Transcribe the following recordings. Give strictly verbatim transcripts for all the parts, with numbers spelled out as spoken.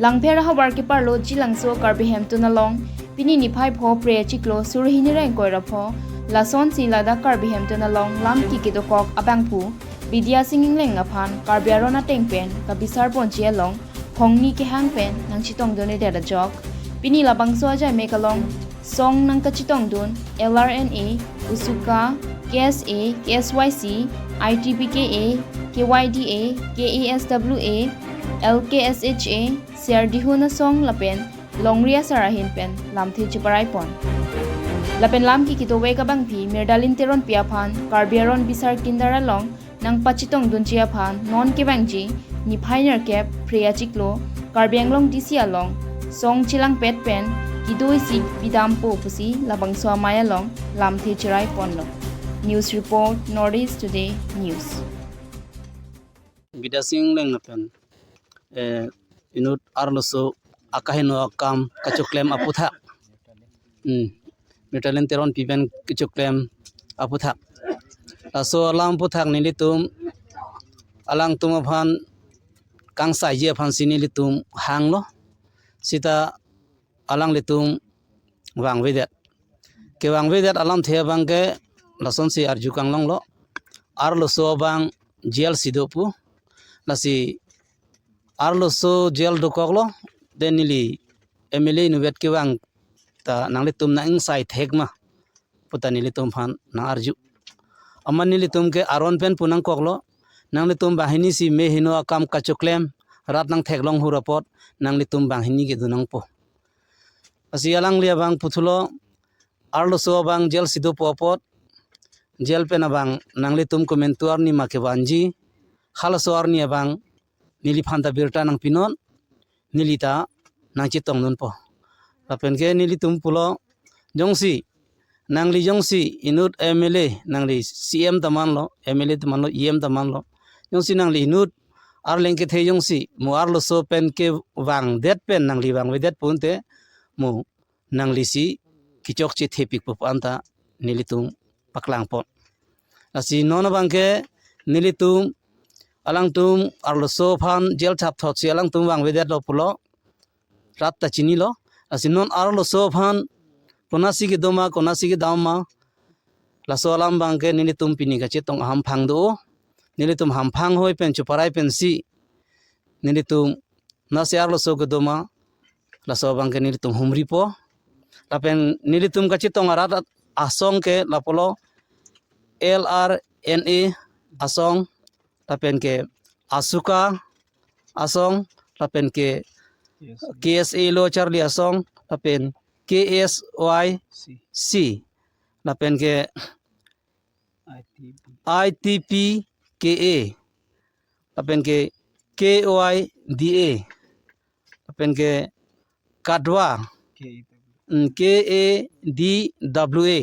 Langpher ahavar keparlo Jilangso Karbi Hemtun along pini niphai pho Phre achiklo suri hini ra ingkoi ra pho lasonsi ladak Karbi Hemtun along lam kiki dokok abangphu Bidya Sing Engleng aphan Karbi aron ateng pen kabisar ponji along phongni kehang pen nangchetongdun-edet ajok pini labangso ajaimek along song nangkachetongdun L R N A, ASOCA, K S A, K S Y C, I T B K A, K Y D A, K A S W A, L K S H A, Serdihun asong lapen Longri asar ahin pen lamthe cheparai pon. Lapen lam kiki dovek abangphi Mirtalin Teronpi aphan Karbi aron bisar kindar along nangpachetongdunji aphan non kevangji niphai nerkep Phre achiklo Karbi Anglong D C along song chelangpet pen kedo isi pidampo pusi labangso amei along lamthe cherai ponlo. News report, North East Today News. Bidya Sing Engleng lapen, eh, inut arloso akaheno akam kachoklem aputhak. Hmm. Mirtalin Teronpi pen kachoklem aputhak. Laso alam aputhak nelitum alangtum aphan kangsaiji aphansi nelitum hanglo. Sita alanglitum vangvedet. Kevangvedet alamthe abangke lasonsi arju kanglonglo. Arloso abang jail si do pu. Lasi arloso jail dokoklo. Den neli M L A inutvet kevang ta nanglitum nang-ingsai thek ma puta nelitum aphan nang-arju. Amat nelitum ke aron pen pu nangkoklo. Nanglitum banghini si me heno akam kachoklem rat nangtheklong hur apot nanglitum banghini kedo nangpo. Lasi alangli abang puthulo, arloso abang jail si dopo apot, jail pen abang nanglitum komantu arni ma kevanji, halaso arni abang neliphan ta birta nangpinon, neli ta nangchetongdunpo. Lapen ke nelitum pulo, jongsi, nangli jongsi inut M L A, nangli C M ta manlo, M L A ta manlo, E M ta manlo. Jongsi nangli inut Arleng kethe jongsi mo arloso pen kevangdet pen nangli vangvedet pu unte mo nanglisi kechokche thepikpo pu anta nelitum paklangpon. Lasi non abangke nelitum alangtum arloso aphan jail thapthotsi alangtum vangvedetlo pulo rat ta chinilo. Lasi non arloso aphan konatsi kedo ma, konatsi kedam ma, laso alam abangke nelitum pini kachetong ahamphang do. Nelitum hamphang hoi pen chuparai pensi nelitum nasi arloso kedo ma, laso abangke nelitum humripo. Lapen nelitum kachetong arat asong ke lapulo L R N A asong, lapen ke ASOCA asong, lapen ke K S A lo charli asong, lapen K S Y C, lapen ke I T P K A, lapen ke K Y D A, lapen ke KADWA, mm, K A D W A,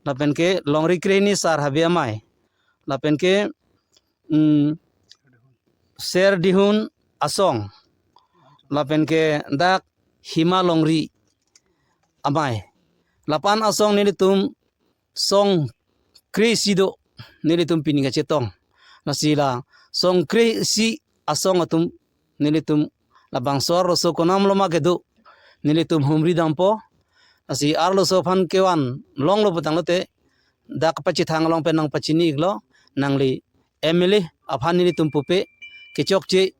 lapen ke Longri Krehini Sar Habe Amei, lapen ke, mm, Serdihun asong, lapen ke dak Hima Longri Amei. Lapu-an asong nelitum song kre-isi do nelitum pini kachetong. Lasi la song kre-isi asong atum nelitum labangso arloso konam loma kedo nelitum humri dampo. Lasi arloso aphan kevan longlo putanglote dak pachethang along pen nangpachini iklo, nangli M L A aphan nelitum pupe kechokche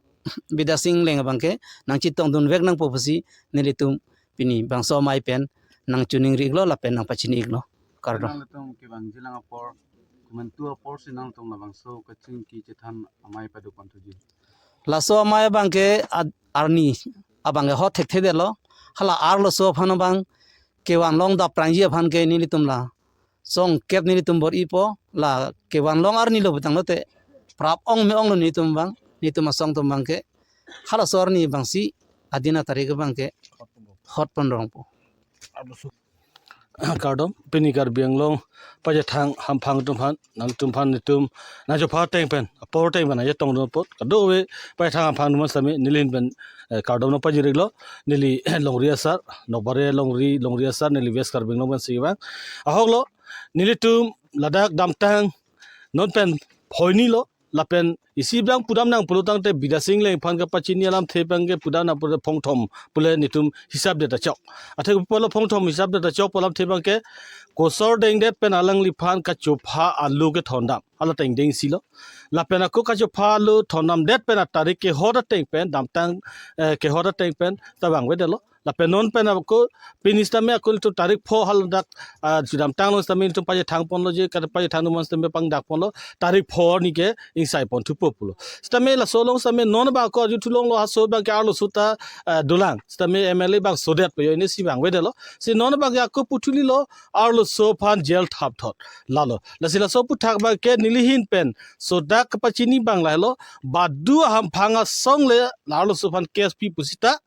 Bidya Sing Engleng abangke nangchetongdunvek nangpo pusi nelitum pini bangso amei pen nangchoningri iklo lapen nangpachini iklo. Kardom. Nangtum kevangjilang apor, komantu aporsi nangtum labangso kachingki chethan amei pado panthuji. Laso amei abangke ad-, arni abangke hot thekthedetlo. Hala arloso aphan abang kevan long daprangji aphan ke nelitum la song kep nelitum bor-ipo, la kevan long arnilo putanglote prap ong me-onglo nelitum abang, nelitum asong atum abangke halaso arni abangsi adin atarik abangke hot ponrongpo. Kardom, pini Karbi Anglong pachethang hamphang atum aphan, nangtum aphan nelitum nangchopha ateng pen, apor ateng pen nangchetongdun apot kadokave pachethang hamphang atum aphan sitame neli ahin pen, eh, kardom nangpajir iklo. Neli Longri asar, Nokbare Longri, Longri asar, neli West Karbi Anglong pensi vang. Ahoklo, nelitum ladak damtang non pen phoinilo, lapen isi abang pudam nang pulo tangte Bidya Sing Engleng aphan kapachini alamthe abangke pudam nang pulote phongthom pule netum hisap det achok. Athe pulo phongthom hisap det achok pu alamthe abangke kosor dengdet pen alangliphan kachopha alo kethondam. Hala teng dengsi lo. Lapen ako kachopha alo thondamdet pen atarik kehot ateng pen damtang, eh, kehot ateng pen ta vangvedetlo. Lapen non pen ako pini sitame ako ilitum tarik pho haladak, ah, judam tanglo sitame ilitum pajethang ponlo je, kada pajethang numan sitame pangdak ponlo, tarik pho arni ke ingsai pon thupo pulo. Sitame laso along sitame non abang ako arju thulonglo, haso abangke arloso ta, ah, dolang. Sitame M L A bangso det po jo, ini si vangvedetlo. Si non abangke ako puthuli lo, arloso aphan jail thapthot. Lalo. Lasi laso aphuthak abangke neli ahin pen sodak kapachini abang lahelo, badu ahamphang asong le la arloso aphan case pi pusita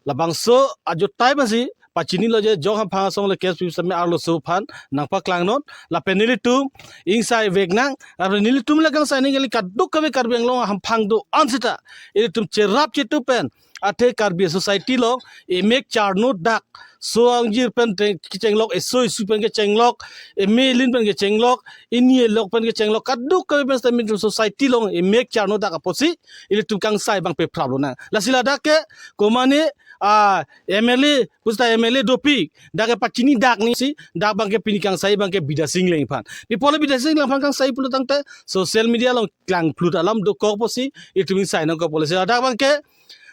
labangso ajotai basi pachinilo je jok hamphang asong le case pi sitame arloso aphan nangpaklangnon, lapen nelitum ingsai vek nang, lapen nelitum le kangsai nangji kali kadokave Karbi Anglong ahamphang do-an sita ilitum cherap chetu pen athe Karbi society along emek charno dak, so angjir pen te-, kechenglok, eso esu pen kechenglok, eme elin pen kechenglok, ini elok pen kechenglok, kadokave pen sitame ilitum society along emek charno dak apotsi ilitum kangsai abang pephrap lonang. Lasi ladak ke komane, ah, M L A, pusita M L A dopik, dak ke pachini dak ni si, dak abangke pini kangsai abangke Bidya Sing Engleng aphan. Pi apot le Bidya Sing Engleng aphan kangsai pulo tangte social media along klangphlut alam dokok apotsi ilitum ingsai nangkok pulo. Si ladak abangke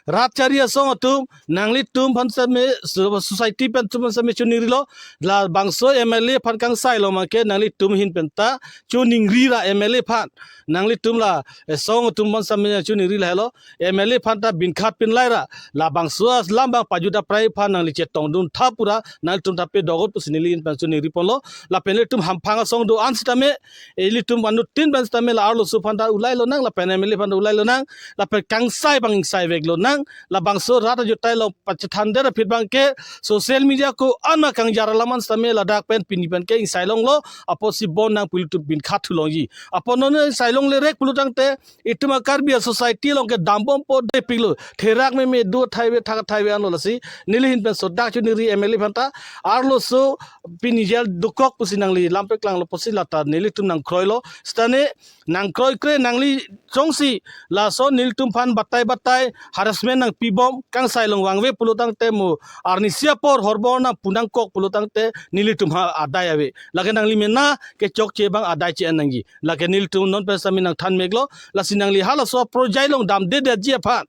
rat chari asong atum, nanglitum aphan sitame, so-, society pen atum aphan sitame choningrilo, labangso M L A aphan kangsai along abangke nanglitum ahin pen ta choningri ra M L A aphan. Nanglitum la, eh, asong atum aphan sitame choningri lahelo, M L A aphan ta binkhat pinlai ra, labangso alam abang pajut aprai aphan nangli chetongdun tha pura, nanglitum ta pedok-ot pusi neli ahin pen choningri ponlo, lapen ilitum hamphang asong do-an sitame, ilitum anuttin pen sitame la arloso aphan ta ulai lonang, lapen M L A aphan ta ulai lonang, lapen kangsai abang ingsai vek lonang, labangso rat ajotai along pachethan det aphi abangke social media ko-an ma kangjar alam an sitame ladak pen pini pen ke ingsai longlo, apotsi bon nang pu ilitum binkhat thulongji. Apot non ingsai longle rek pulo tangte itum a Karbi a society along ke dambompo depiklo. Therak meme do thaive thak thaive anlo lasi neli ahin pen sodak choningri M L A aphan ta arloso pini jail dokok pusi nangli lam paklanglo apotsi lata nelitum nangkroilo. Sitame nangkroikre nangli jongsi laso nelitum aphan batai batai harassment nangpibom, kangsai along vangve pulo tangte mo arnisi apor horbor nangpu nangkok pulo tangte nelitum ha adai ave. Lake nangli mena kechokche abang adai che-en nangji. Lake nelitum non pen sitame nangthan meklo, lasi nangli halaso projai along damdedetji aphan,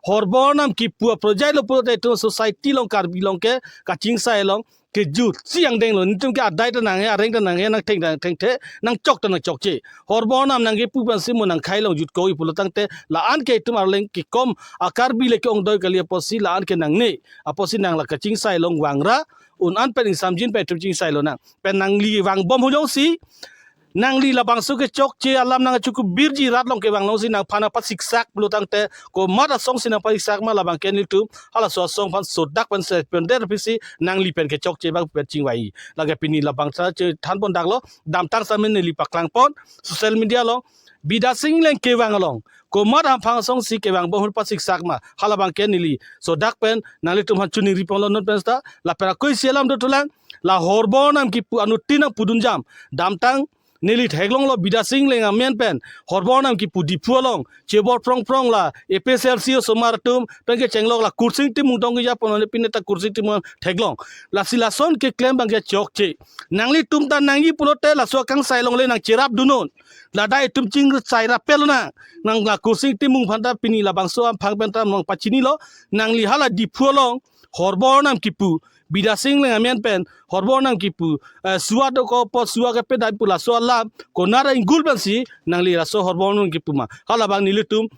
horbor nam kipu projai lo pulote itum society along Karbi along ke kachingsai along kejut si angdenglo, netum ke adai ta nanghe, areng ta nanghe, nangtheng ta nangthengthe, nangchok ta nangchokche. Horbor nam nangkepu pensi mo nangkhei along jutkok-i pulo tangte la-an ke itum arleng kekom a Karbi le ke-ongdoi kali apotsi la-an ke nangne. Apotsi nang la kachingsai along vangra, un-an pen ingsamjin pen itum chingsai lonang. Pen nangli vangbom hu jongsi nangli labangso kechokche alam nangchukubirji, rat along kevang alongsi nangphan nangpasiksak pulo tangte komat asongsi nangpasiksak ma, labang ke nelitum halaso asong aphan sodak pen se pen der pisi nangli pen kechokche abang pen chingvai. Lake pini labang sa chethan pondaklo, damtang sitame neli paklang pon social media along, Bidya Sing Engleng kevang along komat hamphang asongsi kevangbom hu pasiksak ma, halabang ke neli sodak pen nanglitum aphan choningri ponlo non pen seta. Lapen ako isi alam dothulang, la horbor nam kipu anuttin nangpudunjam. Damtang neli theklonglo Bidya Sing Engleng amen pen horbor nam kipu Diphu along chebor prong prong la A P H L C osomar atum pen kechenglok, la Kursing Timung tong keja ponone pine ta Kursing Timung theklong. Lasi lason keklem abang kechokche. Nanglitum ta nangji pulote laso akangsai along le nangcherapdunnon. Ladak itum chingsai rapet lonang. Nang la Kursing Timung aphan ta pini labangso hamphang pen ta nangpachinilo. Nangli hala Diphu along horbor nam kipu, Bidya Sing Engleng amen pen horbor nam kipu, eh, suwa dokok apot suwa kepedai pu laso alam konat inggul pensi nangli laso horbor nam kipu ma, halabang nelitum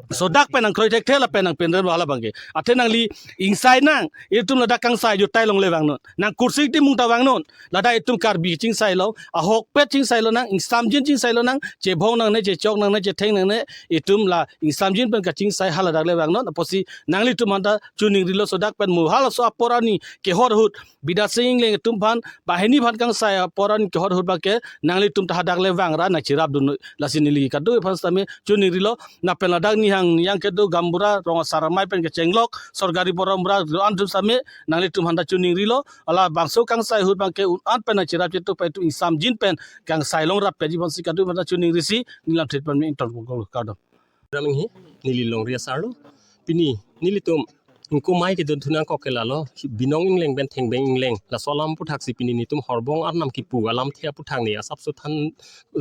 sodak pen nangkroi thekthe lapen nangpenrem halabang ke. Athe nangli ingsai nang, itum ladak kangsai ajotai along le vangnon. Nang Kursing Timung ta vangnon. Ladak itum Karbi chingsai along ahokpet chingsai lonang, ingsamjin chingsai lonang, chebhong nangne, chechok nangne, chetheng nangne, itum la ingsamjin pen kachingsai haladak le vangnon. Apotsi nanglitum aphan ta choningrilo sodak pen mo halaso apor arni kehot ahut Bidya Sing Engleng atum aphan, banghini aphan kangsai apor arni kehot ahut abang ke nanglitum ta hadak le vangra nangcherapdun, lasi neli kadokave aphan sitame choningrilo. Lapen Ladak nihang nihang kedo gaonbura rong asar amei pen kechenglok sorkari borom bura do-an atum same nanglitum aphanta chiningrilo, halabangso kangsai ahut abangke un-an pen nangcherap chetu pai atum ingsamjin pen kangsai longrap peji bonsi kadokave aphanta chiningrisi neli lamthe pen me ington kok kardom. Ram hi neli longri asarlo. Pini nelitum ingko amei kedo thu nangkok ke lalo, Binong Engleng pen Thengbeng Engleng laso alam aphuthaksi pini nelitum Horbong Arnam kipu alamthe aphuthaksi asapso than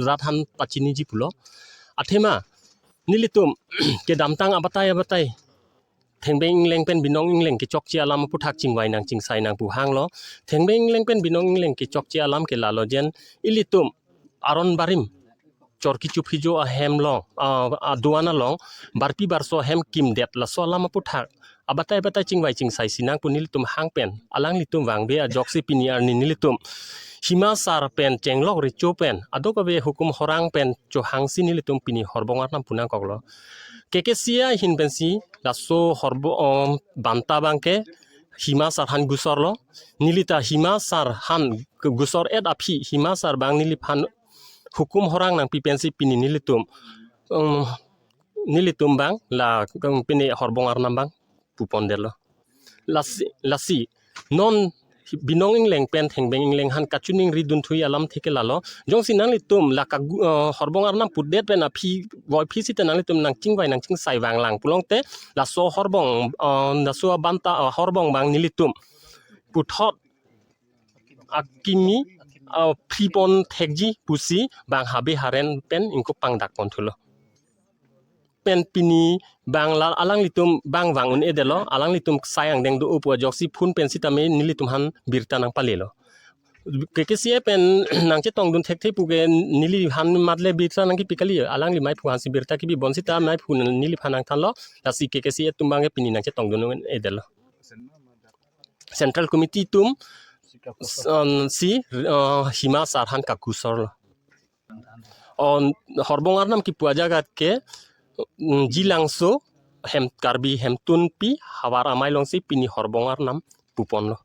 rat aphan pachiniji pulo. Athema nelitum kedamtang abatai abatai Thengbeng Engleng pen Binong Engleng kechokche alam aphuthak chingvai nang chingsai nang pu hanglo. Thengbeng Engleng pen Binong Engleng kechokche alam ke lalo jen ilitum aron barim chorki chuphijo ahem along, ah, aduan along barpi barso ahem kimdet laso alam aphuthak abatai abatai chingvai chingsai si nang pu nelitum hang pen alanglitum vangve ajoksi pini arni nelitum Hima Sar pen chenglok recho pen adokave hukum horang pen chohangsi nelitum pini Horbong Arnam pu nangkoklo. K K C A ahin pensi laso Horbo-, um, banta abangke Hima Sar aphan gusorlo. Nelita Hima Sar aphan gusor-et aphi Hima Sar abang neliphan hukum horang nangpi pensi pini nelitum, um, nelitum abang la, um, pini Horbong Arnam abang pupondetlo. Lasi, lasi non Binong Engleng pen Thengbeng Engleng aphan kachiningri dunthui alamthe ke lalo. Jongsi nanglitum la kagu-, eh, Horbong Arnam putdet pen aphi voiphit sita nanglitum nangchingvai nangchingsai vanglang pulote laso Horbong, eh, laso abanta, eh, Horbong abang nelitum puthot akimi, eh, phripon thekji pusi bang habe haren pen ingko pangdak ponthulo. Pen pini bang la alanglitum bang vang un-edetlo, alanglitum sai angdeng do-o pu ajoksi phone pen sitame nelitum aphan birta nangpalelo. K K C A pen nangchetongdun thekthe puke neliphan matle birta nangkipi kali, alangli meiphu aphansi birta kipi bonsita meiphu neliphan nangthanlo, lasi K K C A atum abangke pini nangchetongdun un-edetlo. Central Committee atum, um, si, uh, Hima Sar aphan kagusorlo. On Horbong Arnam kipu ajaga ke, mm, Jilangso hem Karbi Hemtunpi havar amei alongsi pini Horbong Arnam puponlo.